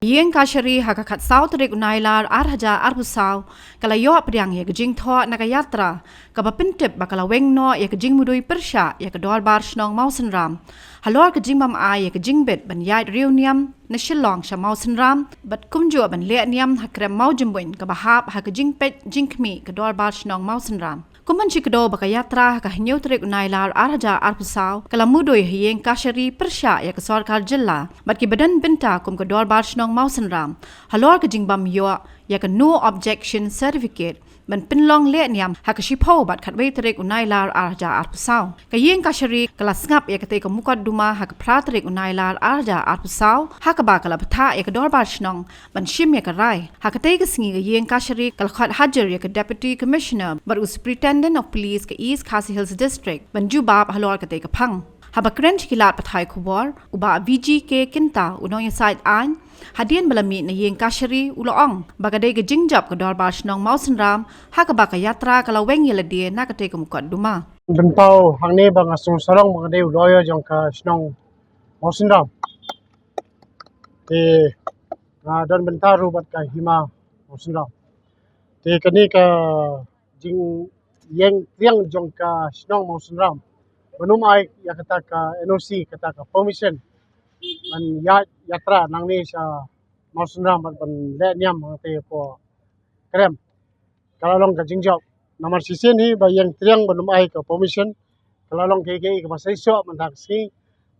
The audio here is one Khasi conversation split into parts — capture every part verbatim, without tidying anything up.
Ïing Kashari ha ka khatsaw tarik u Nailar ar hajar arphew saw ka la ïoh pdiang ïa ka jingthoh na ka yatra kaba pyntip ba ka la weng noh ïa ka jingmudui pyrshah ïa ka Dorbar Shnong Mawsynram halor ka jingbym ai ïa ka jingbit ban ïaid riewniam na Shillong sha Mawsynram bad kumjuh ban leh niam ha krem Mawjymbuin kaba hap ha ka jingpeit jingkhmih ka Dorbar Shnong Mawsynram. Kum ban shikdew ba ka yatra ha ka hynñiew tarik u Nailar ar hajar arphew saw ka la mudui ha Ïing Kashari pyrshah ïa ka sorkar jylla bad kiba don bynta kum ka Dorbar Shnong Mawsynram halor ka jingbym ïoh ïa ka No Objection Certificate ban pynlong leh niam ha ka shiphew bad khatwei tarik u Nailar ar hajar arphew saw. Ka Ïing Kashari ka la sngap ïa katei ka mukotduma ha ka phra tarik u Nailar ar hajar arphew saw ha kaba ka la bthah ïa ka Dorbar Shnong ban shim ïa ka rai. Ha katei ka sngi ka Ïing Kashari ka la khot hajir ïa ka Deputy Commissioner bad u Superintendent of Police ka East Khasi Hills District ban jubab halor katei ka phang. Haba kren sha ki lad pathai khubor, u Bah V G K Kynta, u nongïasaid aiñ, hadien ba la mih na Ïing Kashari, u la ong ba ka dei ka jingjop ka Dorbar Shnong Mawsynram ha kaba ka yatra ka la weng ïa lade na katei ka mukotduma. Bynta hangne ba nga sngewsarong ba nga dei u lawyer jong ka shnong Mawsynram. Te nga don bynta ruh bad ka hima Mawsynram. Te kane ka jingïeng triang jong ka shnong Mawsynram ban ym ai ïa kata ka N O C, kata ka permission ban ïaid yatra nangne sha Mawsynram bad ban leh niam hangtei hapoh krem. Ka la long ka jingjop. Namar shisien hi ba ïeng triang ban ym ai ka permission, ka la long kaei kaei kaba shisha mynta ka sngi.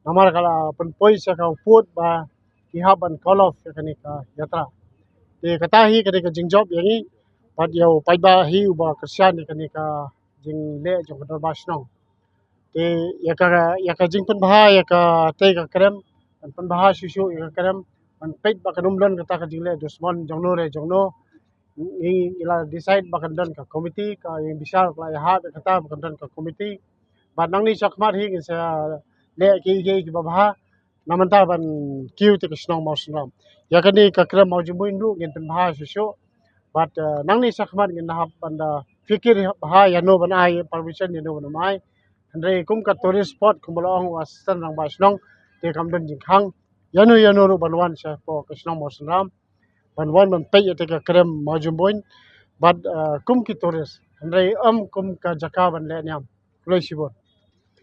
Namar ka la pynpoi sha ka pud ba ki hap ban call off ïa kane ka yatra. Te kata hi ka dei ka jingjop ïa ngi bad ïa u paidbah hi uba kyrshan ïa kane ka jingleh jong ka Dorbar Shnong. Te ïa ka, ïa ka jingpynbha ïa katei ka krem, ban pynbha shuh shuh ïa ka krem, ban peit ba kan ym don kata ka jingleh dusmon jongno re jongno. Ngi, ngi la decide ba kan don ka committee, ka ïing bishar ka la ïahap ïa kata ba kan don ka committee. Bad nangne shakhmat hi ngin sa leh kiei kiei kiba bha na mynta ban kiew te ka shnong Mawsynram. Ïa kane ka krem Mawjymbuin ruh ngin pynbha shuh shuh. Bad, eh, nangne shakhmat ngin hap ban da fikir bha ïano ban ai permission, ïano ban ym ai. Hynrei kum ka tourist spot kumba la ong u assistant rangbah shnong, te kam don jingkhang ïano ïano ruh ban wan shapoh ka shnong Mawsynram ban wan ban peit ïa te ka krem Mawjymbuin bad, eh, kum ki tourist. Hynrei ym kum ka jaka ban leh niam. Khublei shibun.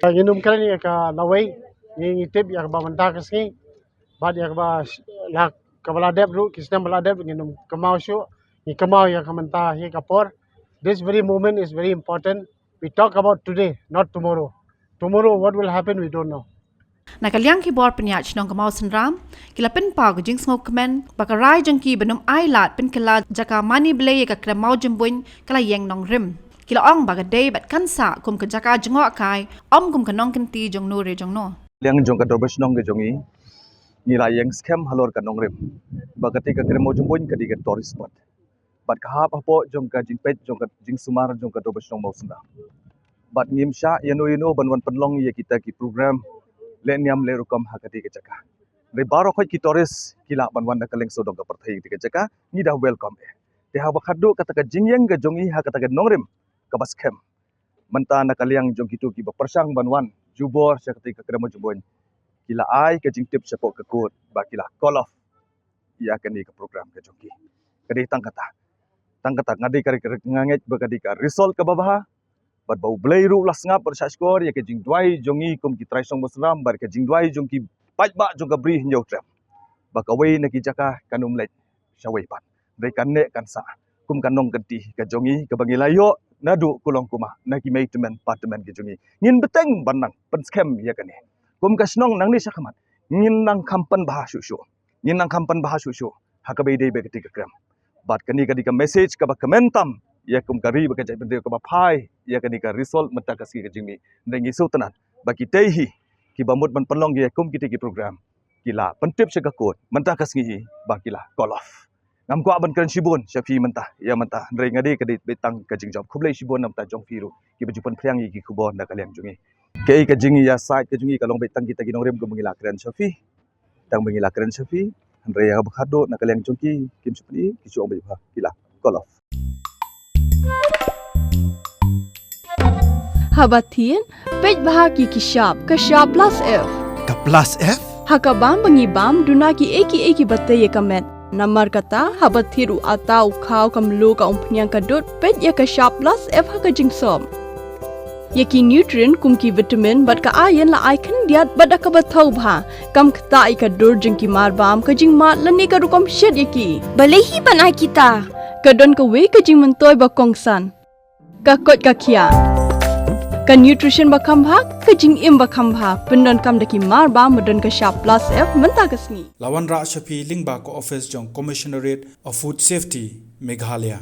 Nginym kren ïa ka lawei, ngi, ngi tip ïa kaba mynta ka sngi bad ïa kaba la, kaba la dep ruh, ki snem ba la dep nginym kynmaw shuh. Ngi kynmaw ïa ka mynta hi ka por. This very moment is very important. We talk about today, not tomorrow. Tomorrow what will happen, we don't know. Na ka liang ki bor pynïaid shnong ka Mawsynram ki la pynpaw ka jingsngewkmen ba ka rai jong ki ban ym ailad pynkylla jaka mane blei ïa ka krem Mawjymbuin ka la ïeng nongrim. Ki la ong ba ka dei bad kan sah kum ka jaka jngohkai, ym kum ka nongkynti jongno re jongno. Liang jong ka Dorbar Shnong ka jong ngi, ngi la ïeng skhem halor ka nongrim ba katei ka krem Mawjymbuin ka dei ka tourist spot. Bad ka hap hapoh jong ka jingpeit jong ka jingsumar jong ka Dorbar Shnong Mawsynram. Bad ngim shah ïano ïano ban wan pynlong ïa kita ki program leh niam leh rukom ha katei ka jaka. Hynrei baroh khoit ki tourist ki lah ban wan na ka lyngsodong ka pyrthei katei ka jaka, ngi da welcome eh. Te haba khatduh kata ka jingïeng ka jong ngi ha kata ka nongrim kaba skhem, mynta na ka liang jong kito kiba pyrshang ban wan jubor sha katei ka krem Mawjymbuin, ki la ai ka jingtip shapoh ka court ba ki la call off ïa kane ka program ka jong ki. Ka dei tang kata. Tang kata nga dei ka, ka, nga ngeit ba ka dei ka result kaba bha. Bad ba U Blei ruh u la sngap bad shahshkor ïa ka jingduwai jong ngi kum ki trai shnong Mawsynram bad ka jingduwai jong ki paidbah jong ka Bri Hynñiewtrep ba kawei na ki jaka kan ym leit shawei pat. Hynrei kan neh kan sah kum ka nongkynti ka jong ngi kaba ngi la ïoh naduh kulong kumah na ki mei tymmen pa tymmen ka jong ngi. Ngin bteng ban nang pynskhem ïa kane. Kum ka shnong nangne shakhmat ngin nang kham pynbha shuh shuh. Ngin nang kham pynbha shuh shuh ha kaba ïadei bad katei ka krem. Bad kane ka dei ka message kaba kmen tam ïa kum ka ri bad ka jaitbynriew kaba phai ïa kane ka result mynta ka sngi ka jingmih. Hynrei ngi sngewtynnat ba kitei hi kiba mut ban pynlong ïa kum kitei ki program ki la pyntip sha ka court mynta ka sngi hi ba ki la call off. Ngam kwah ban kren shibun sha phi mynta ïa mynta, hynrei nga dei ka dei beit tang ka jingjop. Khublei shibun na bynta jong phi ruh kiba ju pynphriang ïa ki khubor na ka liang jong ngi. Kaei ka jingïasaid ka jong ngi ka long beit tang kita ki nongrim kumba ngi la kren sha phi. Tang ba ngi la kren sha phi, hynrei haba khatduh na ka liang jong ki kim shu pyni, ki shu ong beit ba ki la call off. Haba thied, peit bha ki khyndiat ka Sha Plus F. Ka Plus F? Ha ka bam ba ngi bam, duna kiei kiei kiba tei ïa ka met. Namar kata, haba thied u atta, u khaw, ka mluh, ka umphniang, ka dud, peit ïa ka shap plus F ha ka jingsop. Ïa ki nutrient kum ki vitamin bad ka iron la ai khyndiat bad da kaba thaw bha. Kam ktah ïa ka dur jong ki mar bam, ka jingmad lane ka rukom shet ïa ki. Balei hi ban ai kita? Ka don kawei ka jingmyntoi ba kongsan. Ka koit ka khiah. Ka nutrition ba kham bha, ka jingim ba kham bha. Pyndonkam da ki mar bam ba don ka shap plus F mynta ka sngi. La wanrah sha phi lyngba ka office jong Commissionerate of Food Safety, Meghalaya.